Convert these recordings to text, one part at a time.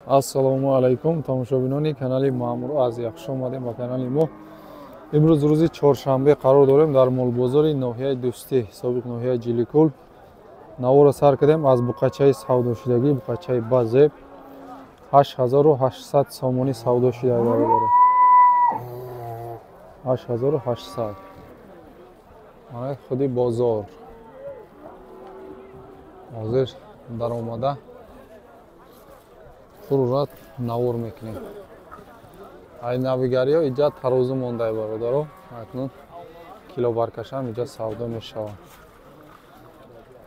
Ассалому алайкум, тамошобинони канали Маъмур Азия, хуш омадем ба канали мо. Имрӯз рӯзи чоршанбе қарор дорем дар молбозори ноҳияи Дӯстӣ, собиқ ноҳияи Ҷиликул. Наворо сар кардем аз буқачаи савдошудагӣ, буқачаи Базеб. 8800 сомонӣ савдо шуда бародаро. 8800. Мана худи бозор. Ҳозир даромада фурӯрат навор мекунем. Ай навигариҳо иҷа тарозу мондай бародаро. Акнун килобаркашам иҷа савдо мешавад.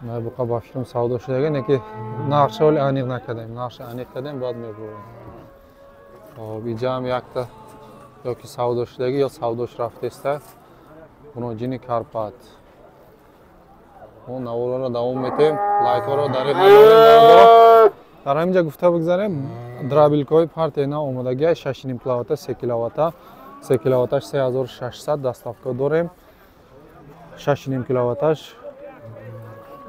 Буқа ба фикрам савдо шудага, не ки нархша вале аниқ накардем. Нархша аниқ кардем, баъд мебурем. Хоб, иҷаам якта ё ки савдо шудагӣ ё савдош рафтеста. Буноҷини Карпат. Мо наворро давом метем, лайкҳоро дариқ надорем бародаро. Дар ҳамин ҷа гуфта бигзарем, дробилкаҳои партияи нав омодагиай 6,5 киловатта, 3 киловатта, 3 киловатташ 3600 доставка дорем, 6,5 киловатташ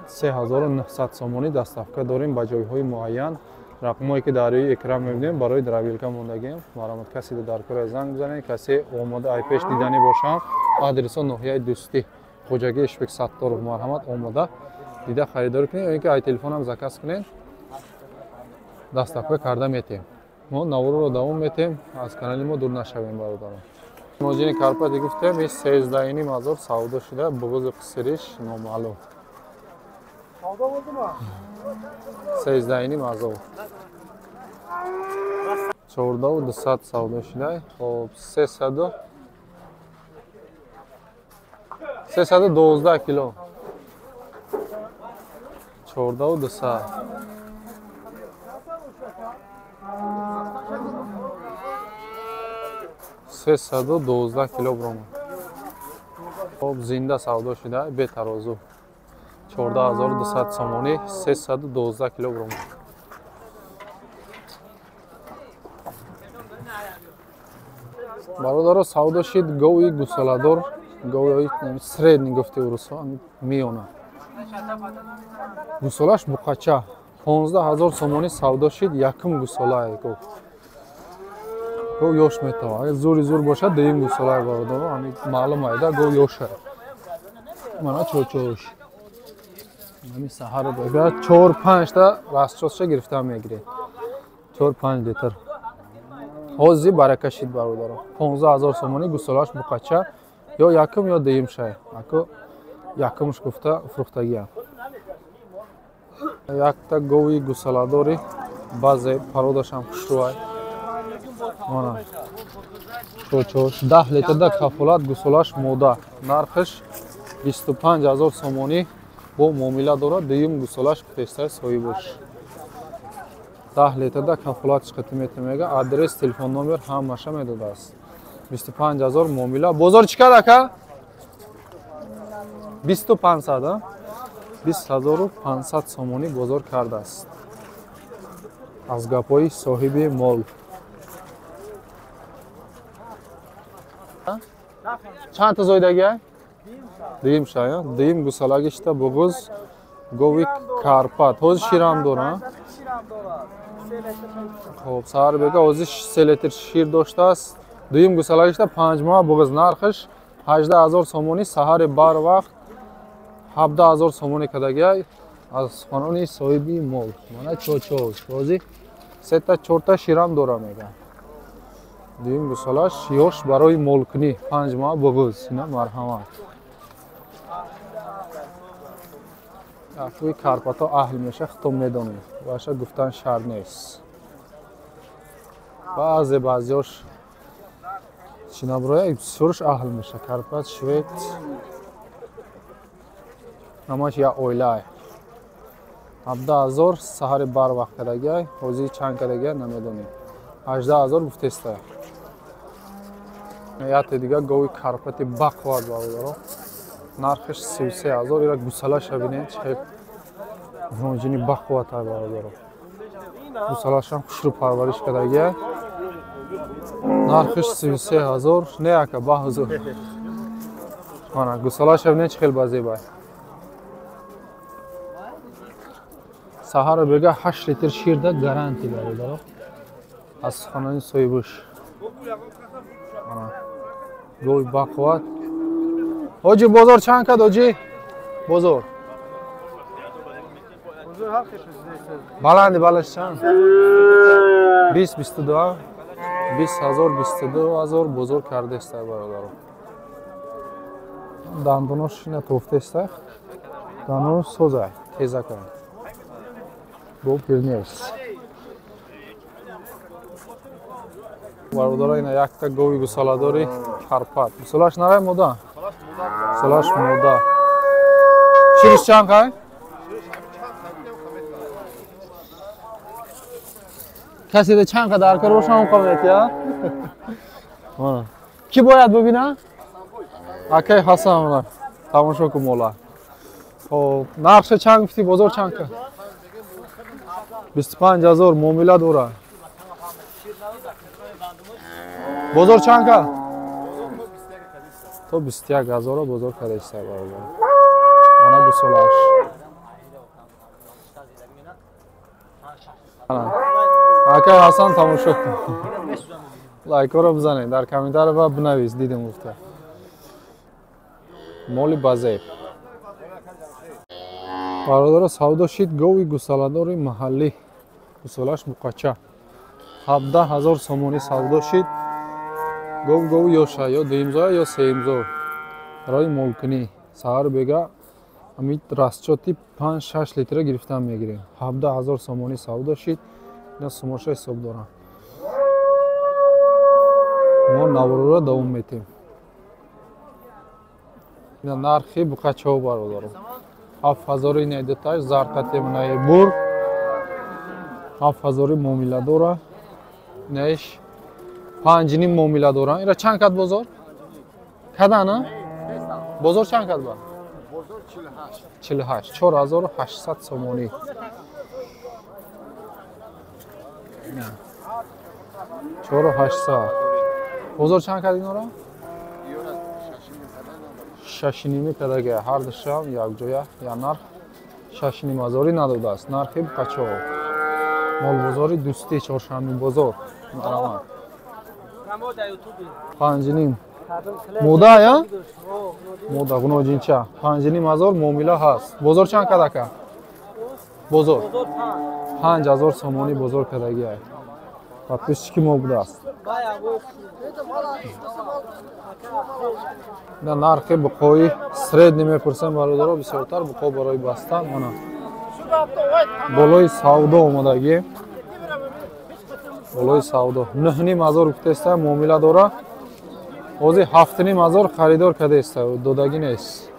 3900 сомонӣ доставка дорем ба ҷойҳои муайян. Рақамҳое ки дар рӯи экран мебинем барои дробилка мондагием. Марҳамат, касе дар кора занг бизанед, касе омода ай пеш диданӣ бошам. Адресо ноҳияи Дӯстӣ, Хоҷагии Ишбек Сатторов. Марҳамат, омода дида харидорӣ кунед ё ин ки ай телефонам заказ кунед, доставка карда метем. Мо наворро давом метем, аз канали мо дур нашавем бародарон. Моҷини Карпати гуфтем, ин 13,5 ҳазор савдо шуда, буғузи қисириш номаълум. 13,5 ҳазор. 14,200 савдо шуда. Хоб, 312 кило. 14,200. 312 кило бромад. Хоб, зинда савдо шуда, бетарозу. 14,200 сомонӣ, 312 кило бромад. Бародаро, савдо шид гови гусоладор, гови средний гуфти урусҳо, миёна. Гусолаш буқача 15,000 сомонӣ савдо шид, якум гусолае гов. Гов ёш метавад. Агар зури зур бошад, дуюм гусолае бародаро, ҳами маълум айда гов ёша. Мана чочош. Ҳами саҳар бага 4-5 та расчосша гирифта мегиред. 4-5 литр. Ҳозир барака шид бародаро. 15,000 сомонӣ гусолаш буқача ё якум ё дуюм шай. Аку якумш гуфта фурӯхтагиам. Якта гови гусоладори баъзе пародашам хушрӯай. Мана чочош 10 литр да кафолат, гусолаш мода. Нархаш 25,000 сомонӣ бо муомила дорад, дуюм гусолаш пештар соҳибош. 10 литр да кафолат чиқати метемега, адрес, телефон номер ҳамаша медодааст. 25,000 муомила. Бозор чӣ кард ака? 2500, 20,500 сомонӣ бозор кардааст. Аз гапҳои соҳиби мол. Чанд та зоидагиай? Дуюм шай, дуюм гусалагишта буғуз гови Карпат. Ҳозир ширам дора. Хоб, саҳар бега ҳозир 3 литр шир доштааст. Дуюм гусалагишта 5 моҳ буғуз, нархаш 18,000 сомонӣ, саҳари барвақт 17,000 сомонӣ кардагиай аз суханони соҳиби мол. Мана чочош. Ҳозир 3 та 4 та ширам дора мега. Дуюм гусолаш ёш барои молкунӣ 5 моҳ буғуз. Ина марҳамат. Афӯи Карпато аҳл меша, худтон медонед. Ваша гуфтан шарт нест. Баъзе баъзиёш чӣ наброя, бисёрш аҳл меша. Карпат, швед, ҳамаш як оилае. 17,000 саҳари барвақт кардагиай, ҳозир чанд кардагиай намедонем. 18,000 гуфтестай. Яте дига гови Карпати бақват бародаро. Нархаш 33,000. Ира гусалаша бинед, чӣ хел ҷини бақватай бародаро. Гусалашам хушрӯ парвариш кардагиай. Нархаш 33,000. Не ака, ба ҳузур. Мана гусалаша бинед, чӣ хел базебай. Саҳара бега 8 литр шир да гарантия бародаро. Аз суханони соҳибаш. Гови бақувват. Ҳоҷи бозор чанд кад ҳоҷи? Бозор. Баланди балаш чанд? 20 22 20 ҳазор 22 ҳазор бозор кардеста бародаро. Дандонош ина тофтеста. Дандонош соза, теза кан. Гов пир нест. Бародаро ина якта гови гусоладори Карпат. Гусолаш нарай мода? Гусолаш мода. Шириш чанд қай? Касе де чанд қадар кор бошам қабилет я? Ки бояд бибина? Акай Ҳасан тамошо кун мола. Хоб, нархша чанд гуфтӣ, бозор чанд ка? 25 ҳазор муомила дора. Бозор чанд ка? То 21 ҳазора бозор кадаиста бародар. Ана гусолаш. Акай Ҳасан тамошо кун. Лайкҳоро бизанед, дар комментария ва бинавис, дидем гуфта. Моли базеб. Бародаро савдо шид гови гусоладори маҳаллӣ. Гусолаш муқача. 17 ҳазор сомонӣ савдо шид. Гов гови ёша, ё дуюмзоя, ё сеюмзо. Барои молкунӣ. Саҳар бега ҳамин расчоти 5-6 литра гирифтан мегирем. 17 ҳазор сомонӣ савдо шид. Ина сумоша ҳисоб дорам. Мо наврӯро давом метем. Ина нархи буқачаҳо бародаро. 7 ҳазори ина дуташ зарқатем инаи бур. 7 ҳазори муомила дора. Инаиш 5.5 муомила дора. Ира чанд кад бозор? Кадана? Бозор чанд кад ба? Бозор 48. 48. 4800 сомонӣ. 4800. Бозор чанд кад инора? 6.5 кадаге. Ҳар душам якҷоя я нарх 6.5 ҳазорӣ надодааст. Нархи буқачаҳо. Молбозори Дӯстӣ, Чоршанби бозор. Марамат. 5.5. Мода я? Мода гуноҷинча. 5.5 ҳазор муомила ҳаст. Бозор чанд кад ака? Бозор 5 ҳазор сомонӣ бозор кадагиай. Подписчики мо будааст. На нархи буқои средний мепурсем бародаро, бисёртар буқо барои бастан. Мана болои савдо омадагӣ. Болои савдо 9.5 ҳазор гуфтеста муомила дора. Ҳозир 7.5 ҳазор харидор кадаиста, додагӣ нест.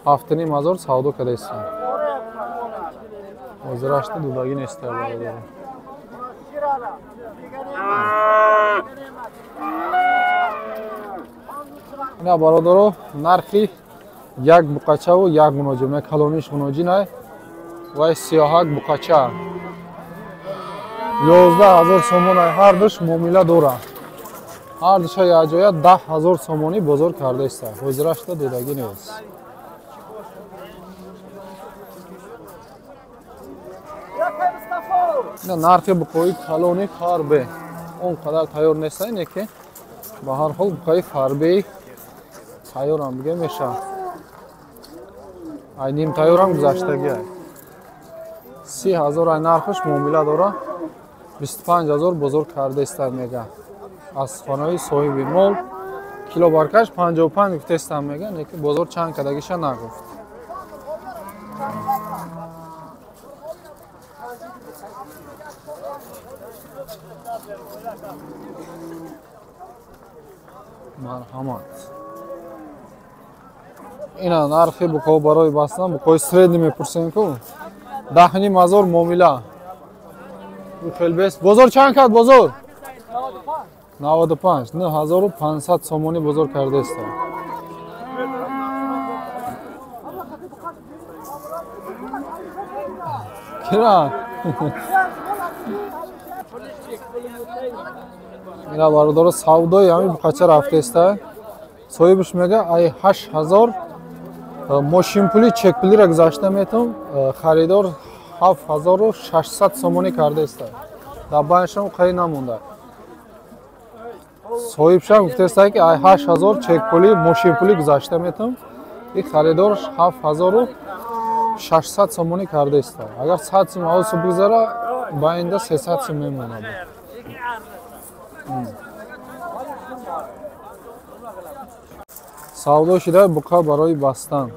7.5 ҳазор савдо кадаиста. Ҳозирашта додагӣ нест бародаро. Ина бародаро нархи як буқачаву як гуноҷи, ма калониш гуноҷи най вай сиёҳак буқача 11 ҳазор сомон ай ҳар душ муомила дора. Ҳар душа якҷоя 10 ҳазор сомонӣ бозор кардаиста. Ҳозирашта додагӣ нест. Ина нархи буқои калони фарбе он қадар тайёр нест, ине ки ба ҳар ҳол буқои фарбеи тайёрам биге мешавад. Ай ним тайёрам гузаштагӣ ай. 30 ҳазор ай нархаш муомила дора. 25 ҳазор бозор кардаиста мега. Аз суханои соҳиби мол кило баркаш 55 гуфтаистам мега, лекин бозор чанд кадагиша нагуфт. Марҳамат. Ина нархи буқо барои бастан, буқои средний мепурсем ку. 10.5 ҳазор муомила. Хел бест. Бозор чанд кад бозор? 95. 9500 сомонӣ бозор кардаиста. Кира? Ина бародаро савдои ҳамин буқача рафтаиста. Соҳибаш мега ай 8 ҳазор мошинпули чекпулиро гузашта метавон, харидор 7600 сомонӣ кардаиста. Дар байнашам қай намонда. Соҳибшам гуфтааст ки ай 8000 чекпулӣ, мошинпулӣ гузашта метам. Ин харидор 7600 сомонӣ кардааст. Агар 100 сум аввал бигзара, байнда 300 сум мемонад. Савдо шуда буқа барои бастан.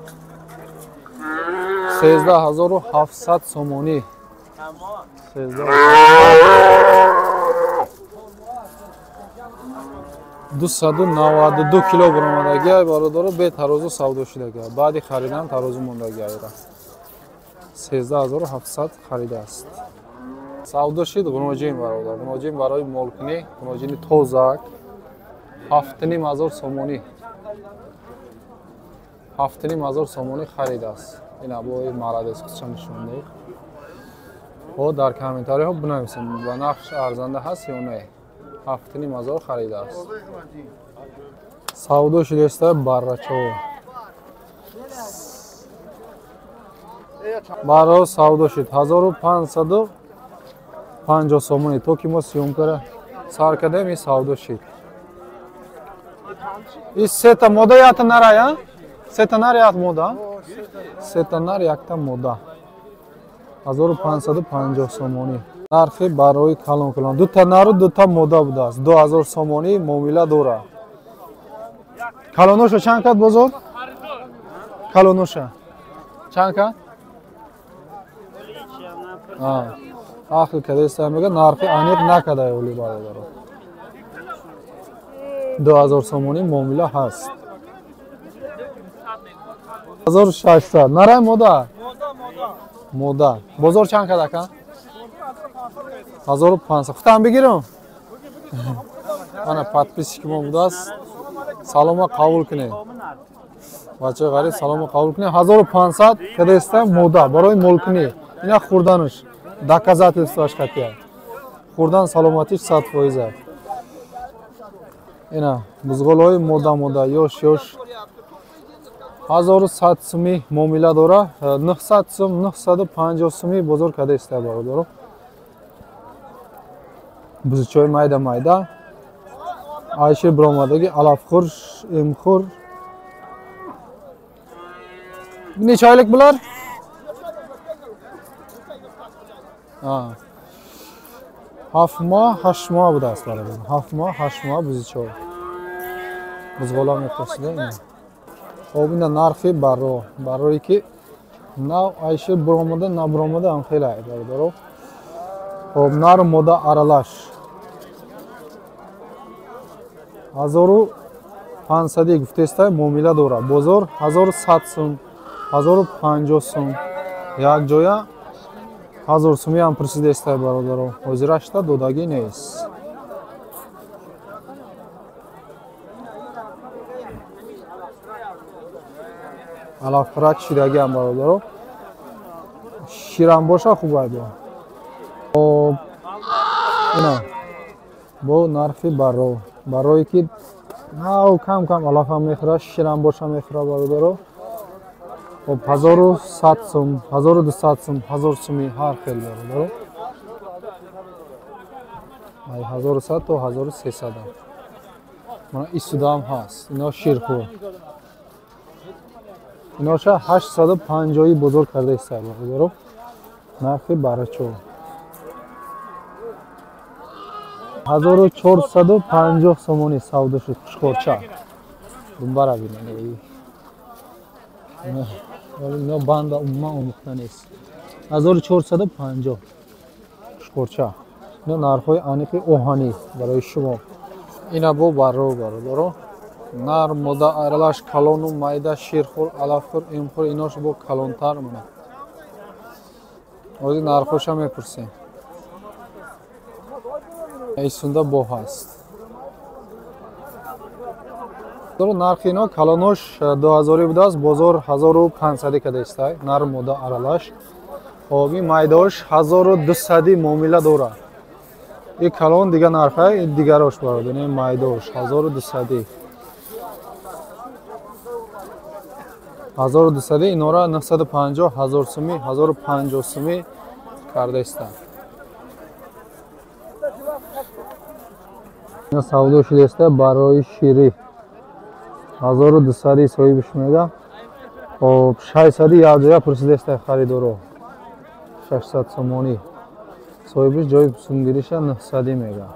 13700 сомонӣ. 292 кило баромадагӣ бародаро бе тарозу савдо шудагӣ. Баъди харидан тарозу мондагӣ айра. 13700 харидааст. Савдо шид ғуноҷин бародар. Ғуноҷин барои молкунӣ, ғуноҷини тозак 7500 сомонӣ. 7500 сомонӣ харидааст. Ин абои маладес худша нишон дод. Ҳо дар комментариҳо бинависем ба нархш арзанда ҳаст ё не. 7500 харидааст. Савдо шудааст баррачо. Барро савдо шуд 1550 сомонӣ. То ки мо съёмкара сар кардем, ин савдо шуд. Ин сета мода якта нара, я? Сета нар як мода? Сета нар якта мода. 1550 сомонӣ. Нархи барои калон калон. Дута нару дута мода будааст. 2000 сомонӣ муомила дорад. Калоноша чанд кад бозор? Калоноша чанд кад? Ахл кадеста мега нархи аниқ накарда оли бародаро. 2000 сомонӣ муомила ҳаст. 1600. Нарай мода? Мода. Бозор чанд кад ака? 1500. Худам бигирам? Ана подписчики мо будааст. Салома қабул кунед. Бачаи ғариб салома қабул кунед. 1500 кадеста мода барои молкунӣ. Ина хӯрданаш доказательствоаш хатия. Хӯрдан саломатиш 100%. Ина бузғолҳои мода мода ёш ёш 1100 сумӣ муомила дора. 900 сум, 950 сумӣ бозор кадеста бародаро. Бузчои майда майда. Айшир баромадаги алафхӯр, эмхӯр. Necha oylik bular? 7 моҳ, 8 моҳ будааст бародар. 7 моҳ, 8 моҳ бузчо. Бузғола мепурсида ина. Хоб ина нархи барро, баррое ки нав айшир баромада, набаромада ҳам хеле ай бародаро. Хоб нар мода аралаш. 1500 гуфтеста муомила дора. Бозор 1100 сум, 1050 сум. Як ҷоя 1000 сумӣ ҳам пурсидеста бародаро. Ҳозирашта додагӣ нест. Алафхӯрак шидагӣ ҳам бародаро. Ширам боша хуб ай бо. Хоб ина бо нархи барро. Барое ки нав кам кам алафам мехӯрад, ширам боша мехӯрад бародаро. Хоб 1100 сум, 1200 сум, 1000 сумӣ ҳар хел бародаро. Ай 1100 то 1300. Мана исудаам ҳаст. Ино ширхӯр. Иноша 850 бозор карда иста бародаро. Нархи барачо. 1450 сомонӣ савдо шуд хушхорча. Думбара бинед. Ино банда умуман омӯхта нест. 1450 хушхорча. Ино нархҳои аниқи оҳанӣ барои шумо. Ина бо барро бародаро. Нар мода аралаш калону майда ширхӯр, алафхӯр, эмхӯр инош бо калонтар мона. Ҳозир нархҳоша мепурсем. Исунда бо ҳаст. Нархи ино калонош 2000 будааст, бозор 1500 кадестай, нар мода аралаш. Хоб ин майдаош 1200 муомила дорад. Ин калон дига нарха, ин дигарош бародар, ин майдаош 1200. 1200 инора 950, 1000 сумӣ, 1050 сумӣ кардаистанд. Ина савдо шудааста барои ширӣ. 1200 соҳибаш мега. Хоб, 600 якҷоя пурсидааста харидоро. 600 сомонӣ. Соҳибиш ҷои сумгириша 900 мега.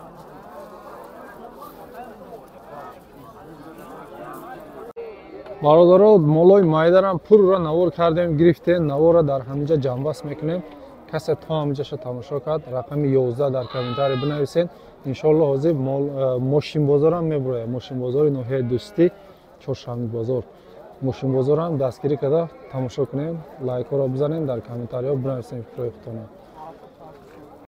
Бародаро, молои майдарам пурра навор кардем, гирифтем, наворро дар ҳаминҷа ҷамъбаст мекунем. Касе то ҳаминҷаша тамошо кард, рақами 11 дар комментарий бинависед. Иншоалло ҳозир мошинбозорам мебурояд. Мошинбозори ноҳияи Дӯстӣ, Чоршанбебозор. Мошинбозорам дастгирӣ карда тамошо кунем, лайкҳоро бизанем, дар комментариҳо бинависем фикрҳои худтонро.